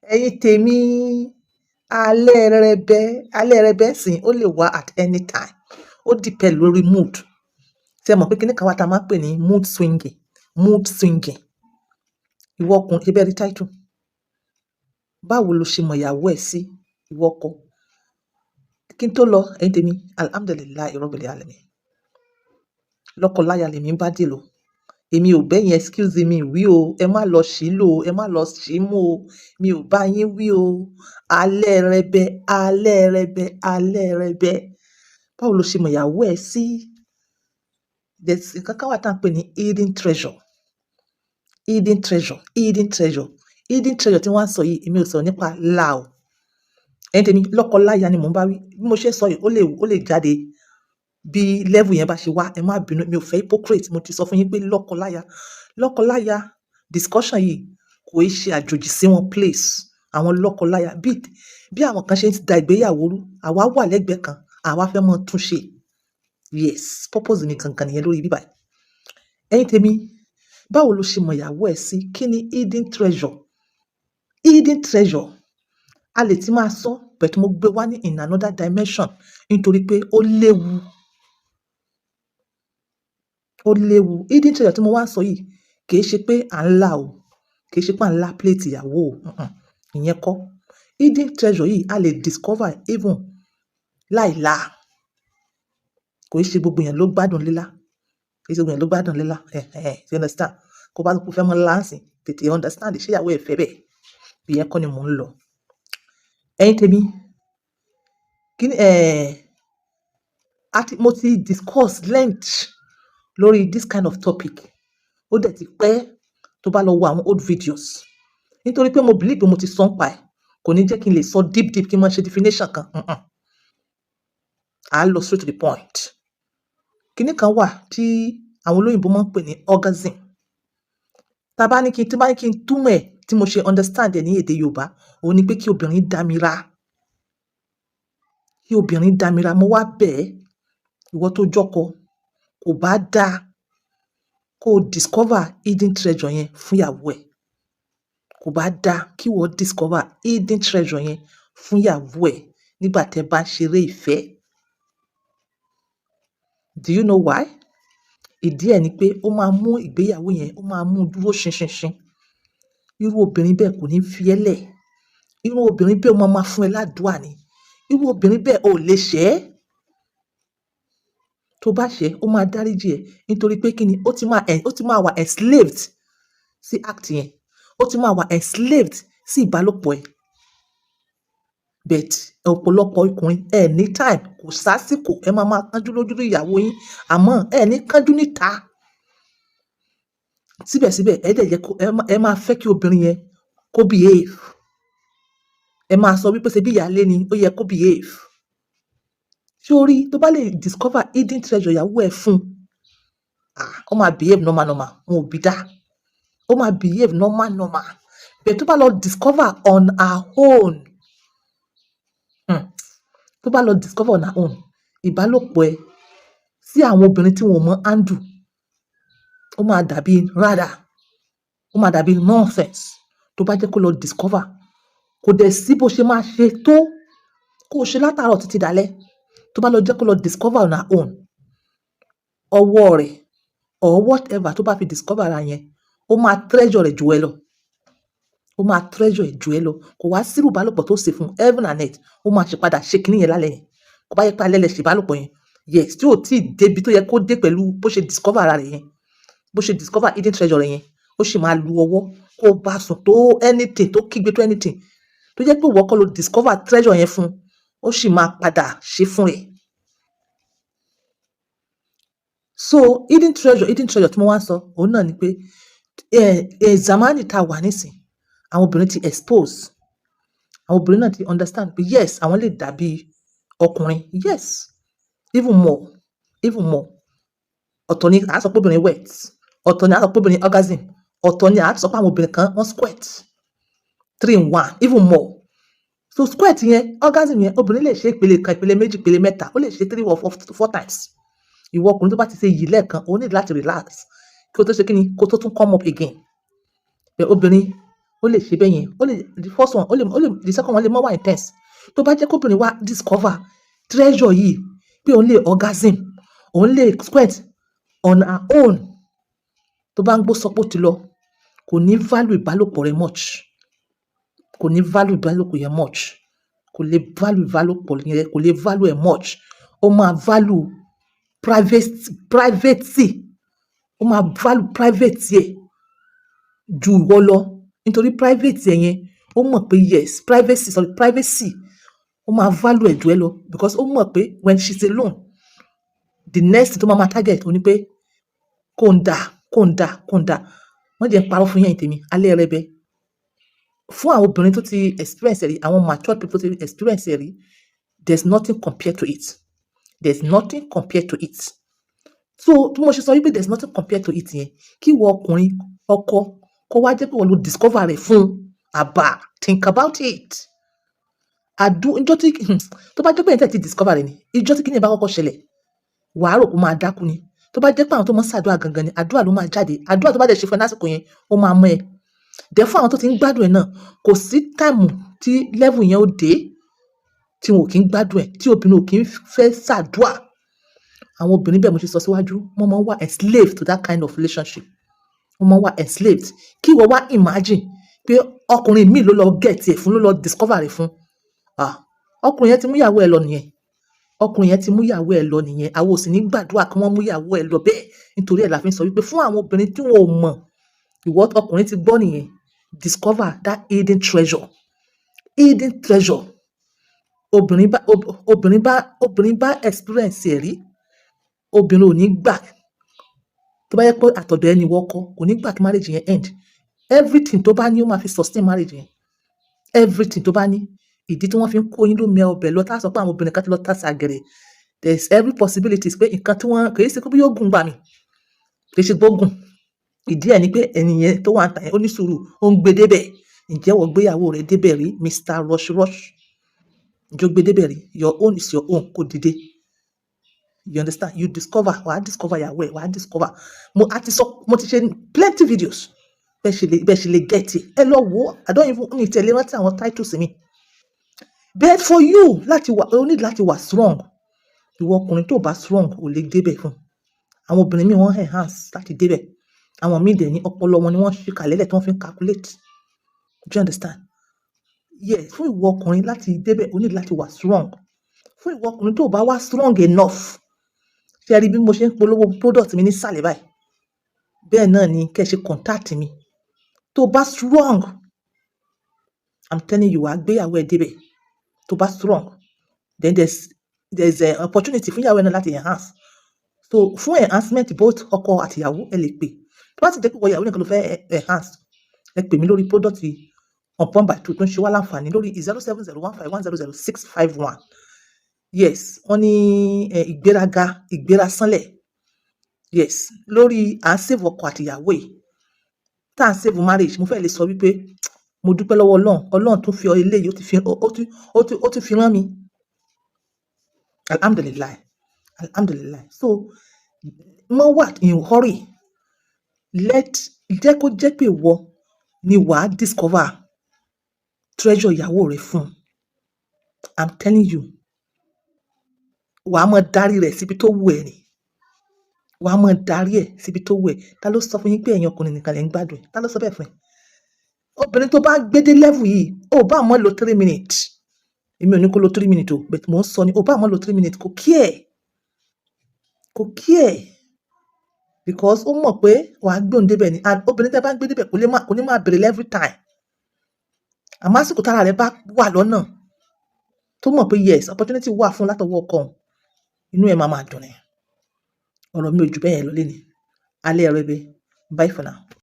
Ẹ̀yin tèmi, alẹ́ rẹbẹ, alẹ́ rẹbẹ sìn, ó lè wá at any time. Ó depend lórí mood. Ṣé ẹ mọ̀ pé kíni kan wà tí a máa ń pè ní mood swinging, mood swinging. Ìwọ ọkùnrin, ṣé bẹ́ẹ̀ rí title? Báwo lo ṣe mọ ìyàwó ẹ sí, ìwọ ọkọ? Kí n tó lọ, ẹ̀yin tèmi, alhamdulillahi rabbil alamin. Lọ́kọ láya lèmi ń bá deal o. Èmi ò bẹ́yẹn, excuse me wí o, ẹ má lọ ṣí lò o, ẹ má lọ ṣí mú o. Mi ò bá yín wí o. Alẹ́ rẹbẹ, alẹ́ rẹbẹ, alẹ́ rẹbẹ. Báwo lo ṣe mọ ìyàwó ẹ sí? There's nǹkan kan wà tí a ń pè ní hidden treasure. Hidden treasure, hidden treasure. Hidden treasure tí wọ́n ń sọ yìí, èmi ò sọ nípa là o. Ẹ̀yin tèmi, lọ́kọ láya ni mò ń bá wí. Bí mo ṣe ń sọ yìí, ó lè jáde bí level yẹn bá ṣe wá. Ẹ má bínú, mi ò fẹ́ hypocrite. Mo ti sọ fún yín pé lọ́kọ láya, lọ́kọ láya discussion yìí kò í ṣe àjòjì sí wọn place. Àwọn lọ́kọ láya bí àwọn kan ṣe ń da ìgbéyàwó rú, àwa wà lẹ́gbẹ̀ẹ́ kan, àwa fẹ́ mọ́ tún ṣe. Yes, purpose mi gangan nìyẹn lórí bíbà. Ẹ̀yin tèmi, báwo lo ṣe mọ ìyàwó ẹ sí? Kí ni hidden treasure? Hidden treasure. A lè tí máa sọ, but mo gbé wá ní in another dimension nítorí pé ó léwu. Ó léwu. Hidden treasure tí mo wá ń sọ yìí kì í ṣe pé à ń là o. Kì í ṣe pé à ń lá plate ìyàwó o. Ìyẹn kọ́. Hidden treasure yìí a lè discover even láì là. Kò í ṣe gbogbo èèyàn ló gbádùn lílá. Kì í ṣe gbogbo èèyàn ló gbádùn lílá. Eh, you understand? Kó bá fẹ́ mọ̀ lá ńsìn, tètè understand ṣé ìyàwó ẹ fẹ́ bẹ́ẹ̀. Ìyẹn kọ́ ni mò ń lọ. Ẹ̀yin tèmi, kí ni, àti mo ti discuss length lórí this kind of topic. Ó dẹ̀ ti pẹ́ tó bá lọ wo àwọn old videos. Nítorí pé mo believe pé mo ti sọ ń pa ẹ̀, kò ní jẹ́ kí n lè sọ deep deep kí n máa ṣe definition kan. À á lọ straight to the point. Kíní kan wà tí àwọn olóyìnbo máa ń pè ní orgasm. Tá bá ní kí, tí bá ní kí n túmọ̀ ẹ̀ tí mo ṣe understand ẹ̀ ní èdè Yorùbá, òun ni pé kí obìnrin dámira. Kí obìnrin dámira, mo wá bẹ̀ ẹ́, ìwọ tó jọ́kọ, kò bá dá kó discover hidden treasure yẹn fún ìyàwó ẹ. Kò bá dá kí ìwọ discover hidden treasure yẹn fún ìyàwó ẹ nígbà tí ẹ bá ń ṣeré ìfẹ́. Do you know why? Ìdí ẹ ni pé ó máa mú ìgbéyàwó yẹn, ó máa mú dúró ṣinṣinṣin. Irú obìnrin bẹ́ẹ̀ kò ní fi ẹ́ lẹ̀. Irú obìnrin bẹ́ẹ̀ ó máa máa fún ẹ ládùá ni. Irú obìnrin bẹ́ẹ̀ ò lè ṣẹ̀ ẹ́. Tó bá ṣẹ̀, ó máa dáríjì ẹ́ nítorí pé kí ni, ó ti máa wà enslaved sí act yẹn. Ó ti máa wà enslaved sí ìbálòpọ̀ ẹ. But ọ̀pọ̀lọpọ̀ ọkùnrin ẹ ní time, kò sásìkò, ẹ máa máa kánjú lójú ìyàwó yín, àmọ́ ẹ ní kánjú níta. Síbẹ̀síbẹ̀, ẹ dẹ̀ jẹ́ kó, ẹ máa fẹ́ kí obìnrin yẹn kó behave. Ẹ máa sọ wípé ṣe bí ìyálé ni, ó yẹ kó behave. Ṣé o rí, tó bá lè discover hidden treasure ìyàwó ẹ fún, ah, ó máa behave normal normal, wọn ò bí dá. Ó máa behave normal normal. But tó bá lọ discover on her own, tó bá lọ discover on her own, ìbálòpọ̀ ẹ sí àwọn obìnrin tí wọn ò mọ̀ handle, ó máa dàbí rádà, ó máa dàbí nonsense tó bá jẹ́ kó lọ discover. Kò dẹ̀ sí bó ṣe máa ṣe tó kó ṣe látàárọ̀ títí dalẹ́. Tó bá lọ jẹ́ kó lọ discover on her own, ọwọ́ rẹ̀ or whatever tó bá fi discover ara yẹn, ó máa treasure rẹ̀ jù ẹ lọ. Ó máa treasure ẹ̀ jù ẹ lọ. Kò wá sí irú ìbálòpọ̀ tó ṣe fún heaven and earth, ó máa ṣe padà ṣe kíní yẹn lálẹ́ yẹn. Kò bá yẹ pé alẹ́ lẹ ṣe ìbálòpọ̀ yẹn, yes, tí ò tí ì débi tó yẹ kó dé pẹ̀lú bó ṣe discover ara rẹ̀ yẹn, bó ṣe discover hidden treasure rẹ̀ yẹn, ó sì máa lu ọwọ́ kó bá sùn tó anything, tó kígbe tó anything, tó jẹ́ pé ìwọ kọ́ ló discover treasure yẹn fún, ó sì máa padà ṣe fún rẹ̀. So hidden treasure, hidden treasure tí mo wá ń sọ, òun náà ni pé ẹ zamani tá a wà nísìn, àwọn obìnrin ti expose, àwọn obìnrin náà ti understand pé yes, àwọn lè dàbí ọkùnrin, yes, even more, even more. Ọ̀tọ̀ ni a sọ pé obìnrin wet, ọ̀tọ̀ ni a sọ pé obìnrin orgasm, ọ̀tọ̀ ni a sọ pé àwọn obìnrin kan wọ́n squirt, three in one, even more. So squirt yẹn, orgasm yẹn, obìnrin lè ṣe ìpele kan, ìpele méjì, ìpele mẹ́ta, ó lè ṣe three or four, four times. Ìwọ ọkùnrin tó bá ti ṣe yìí lẹ́ẹ̀kan, o need láti relax kí o tó ṣe kíni, kó tó tún come up again. But obìnrin, Ó lè ṣe bẹ́ẹ̀ yẹn. Ó lè the first one, ó lè the second one lè má wà intense. Tó bá jẹ́ kó obìnrin wá discover treasure yìí pé òun lè orgasm, òun lè squirt on her own, tó bá ń gbó sọpọ̀ ti lọ, kò ní value ìbálòpọ̀ rẹ̀ much. Kò ní value ìbálòpọ̀ yẹn much. Kò lè value ìbálòpọ̀ yẹn, kò lè value ẹ̀ much. Ó máa value privacy. Ó máa value private ẹ̀ ju ìwọ lọ. Nítorí private ẹ̀ yẹn, ó mọ̀ pé yes, privacy, sorry, privacy, ó máa value ẹ̀ ju ẹ lọ because ó mọ̀ pé when she's alone, the next thing tó máa ma target òun ní pé kó ń dà, kó ń dà, kó ń dà. Má jẹ́ n parọ́ fún yín, ẹ̀yin tèmi, alẹ́ rẹ bẹ. Fún àwọn obìnrin tó ti experience ẹ̀ rí, àwọn matured people tó ti experience ẹ̀ rí, there's nothing compared to it. There's nothing compared to it. So bí mo ṣe sọ wípé there's nothing compared to it yẹn, kí ìwọ ọkùnrin ọkọ kó wá jẹ́ pé ìwọ ló discover rẹ̀ fún, àbá, think about it. Àdú ijọ́ tí tó bá jẹ́ pé ẹ̀yin tẹ̀ ti discover rẹ̀ ni, ijọ́ tí kíni bá kọ́kọ́ ṣẹlẹ̀, wàá rò pé ó máa dákú ni. Tó bá jẹ́ pé àwọn tó máa ń ṣàdúrà gangan ni, àdúrà ló máa jáde. Àdúrà tó bá dẹ̀ ṣe fún ẹ lásìkò yẹn, ó máa mọ́ ẹ. Then fún àwọn tó ti ń gbádùn ẹ̀ náà, kò sí time tí level yẹn ó dé tí wọn ò kí ń gbádùn ẹ̀, tí obìnrin ò kí ń fẹ́ ṣàdúrà. Àwọn obìnrin bẹ́ẹ̀, mo ṣe sọ síwájú, wọ́n máa ń wà enslaved to that kind of relationship. Wọ́n máa ń wà enslaved. Kí ìwọ wá imagine pé ọkùnrin míì ló lọ get ẹ̀ fún, ló lọ discover rẹ̀ fún. Ah, ọkùnrin yẹn ti mú ìyàwó ẹ lọ nìyẹn. Ọkùnrin yẹn ti mú ìyàwó ẹ lọ nìyẹn. Àwa ò sì ní gbàdúrà kí wọ́n mú ìyàwó ẹ lọ bẹ́ẹ̀. Nítorí ẹ̀ la fi ń sọ wípé fún àwọn obìnrin tí wọn ò mọ̀, ìwọ ọkùnrin ti gbọ́ nìyẹn. Discover that hidden treasure. Hidden treasure. Obìnrin bá experience ẹ̀ rí, obìnrin ò ní gbà. Tó bá jẹ́ pé àtọ̀dọ̀ ẹni ìwọ ọkọ, kò ní gbà kí marriage yẹn end. Everything tó bá ní, ó máa fi sustain marriage yẹn. Everything tó bá ní. Ìdí tí wọ́n fi ń kó yín lómi ọbẹ̀ lọ, tá a sọ pé àwọn obìnrin kan ti lọ tàsé àgẹ̀rẹ̀. There is every possibility pé nǹkan tí wọ́n kì í ṣe pé bóyá ó gùn gbà mí, kì í ṣe pé ó gùn. Ìdí ẹ̀ ni pé ẹni yẹn tó wà níta yẹn, ó ní sùúrù, ó ń gbé débẹ̀. Ǹjẹ́ ìwọ gbé ìyàwó rẹ débẹ̀ rí, Mr. Rush Rush? Ǹjẹ́ o gbé débẹ̀ rí? Your own is your own, kó dìde. You understand? You discover, wàá discover ìyàwó ẹ̀, wàá discover. Mo a ti sọ, mo ti ṣe plenty videos. Bẹ́ẹ̀ ṣe lè get it. Ẹ lọ wo, I don't even ní tẹ̀lé rántí àwọn titles mi. But for you láti wà, o need láti wà strong. Ìwọ ọkùnrin tó bá strong ò lè débẹ̀ fún. Àwọn obìnrin míì wọ́n enhance láti débẹ̀. Àwọn míì dẹ̀ ní ọpọlọ wọn ni wọ́n ṣí kalẹ̀ lẹ̀ tí wọ́n fi ń calculate. Do you understand? Yes, fún ìwọ ọkùnrin láti débẹ̀, o need láti wà strong. Fún ìwọ ọkùnrin tó bá wà strong enough, ṣé ẹ rí bí mo ṣe ń polówó product mi ní sàlẹ̀ báyìí? Bẹ́ẹ̀ náà ni kí ẹ ṣe contact mi. Tó bá strong, I'm telling you, wàá gbé ìyàwó ẹ débẹ̀. Tó bá strong, then there's a opportunity fún ìyàwó ẹ náà láti enhance. So fún enhancement, both ọkọ àti ìyàwó, ẹ lè pè. Tó bá sì jẹ́ pé ìwọ ìyàwó nìkan ló fẹ́ enhance, ẹ pè mí lórí product on point by two tó ń ṣe wá láǹfààní lórí 07015100651. Yes, wọ́n ní ìgbéraga, ìgbérasánlẹ̀. Yes, lórí à ń save ọkọ àti ìyàwó yìí, tá à ń save marriage, mo fẹ́ lè sọ wípé mo dúpẹ́ lọ́wọ́ Ọlọ́run. Ọlọ́run tún fi eléyìí, ó ti fi rán mi. Alhamdulillah, alhamdulillah. So, má wà in hurry. Let jẹ́ kó jẹ́ pé ìwọ ni wàá discover treasure ìyàwó rẹ fún. I'm telling you, wàá máa darí rẹ̀ síbi tó wù ẹ́ ni. Wàá máa darí ẹ̀ síbi tó wù ẹ́. Ta ló sọ fún yín pé ẹ̀yin ọkùnrin nìkan lẹ ń gbádùn ẹ̀? Ta ló sọ bẹ́ẹ̀ fún ẹ? Obìnrin tó bá gbé dé level yìí, ó bá mọ́ lo 3 minutes. Èmi ò ní kó lo 3 minutes o, but mò ń sọ ni, ó bá mọ́ lo 3 minutes, kò kí ẹ̀, kò kí ẹ̀, because ó mọ̀ pé wàá gbé òun débẹ̀ ni. And obìnrin tẹ́ bá ń gbé débẹ̀, kò ní máa bèrè every time. Àmọ́ àsìkò tára rẹ̀ bá wà lọ́nà, tó mọ̀ pé yes, opportunity wà fún látọwọ́ ọkọ òun, inú ẹ̀ máa máa dùn ni. Ọ̀rọ̀ mi ò ju bẹ́ẹ̀ yẹn lọ lénìí. Alẹ́ rẹ bẹ. Bye for now.